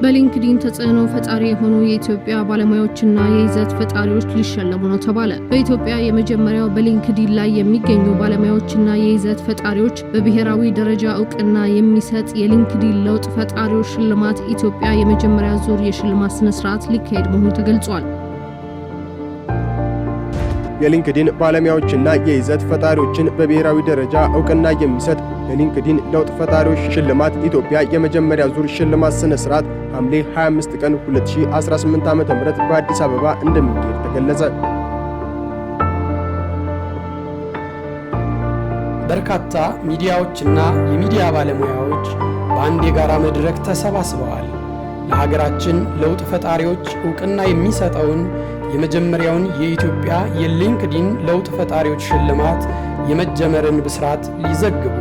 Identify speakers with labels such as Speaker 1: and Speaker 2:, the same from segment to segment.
Speaker 1: በሊንክዲን ተጽዕኖ ፈጣሪ የሆኑ የኢትዮጵያ ባለሙያዎችና የይዘት ፈጣሪዎች ሊሸለሙ ነው ተባለ። በኢትዮጵያ የመጀመሪያው በሊንክዲን ላይ የሚገኙ ባለሙያዎችና የይዘት ፈጣሪዎች በብሔራዊ ደረጃ እውቅና የሚሰጥ የሊንክዲን ለውጥ ፈጣሪዎች ሽልማት ኢትዮጵያ የመጀመሪያ ዙር የሽልማት ስነስርዓት ሊካሄድ መሆኑ ተገልጿል።
Speaker 2: የሊንክዲን ባለሙያዎችና የይዘት ፈጣሪዎችን በብሔራዊ ደረጃ እውቅና የሚሰጥ የሊንክዲን ለውጥ ፈጣሪዎች ሽልማት ኢትዮጵያ የመጀመሪያ ዙር ሽልማት ስነ ስርዓት ሐምሌ 25 ቀን 2018 ዓ.ም በአዲስ አበባ እንደሚካሄድ ተገለጸ።
Speaker 3: በርካታ ሚዲያዎችና የሚዲያ ባለሙያዎች በአንድ የጋራ መድረክ ተሰባስበዋል። ለሀገራችን ለውጥ ፈጣሪዎች እውቅና የሚሰጠውን የመጀመሪያውን የኢትዮጵያ የሊንክዲን ለውጥ ፈጣሪዎች ሽልማት የመጀመርን ብስራት ሊዘግቡ።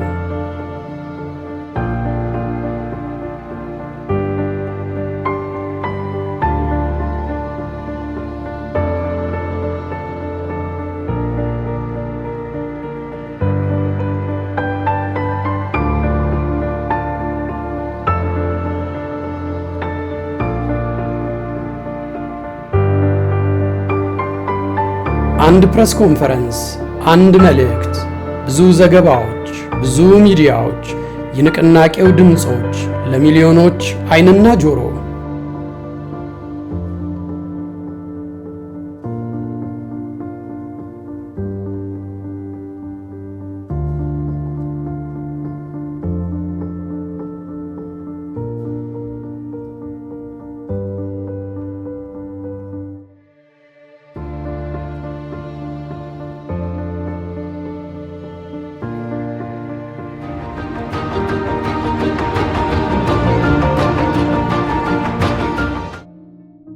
Speaker 3: አንድ press conference፣ አንድ መልእክት፣ ብዙ ዘገባዎች፣ ብዙ ሚዲያዎች፣ የንቅናቄው ድምፆች ለሚሊዮኖች ዓይንና ጆሮ።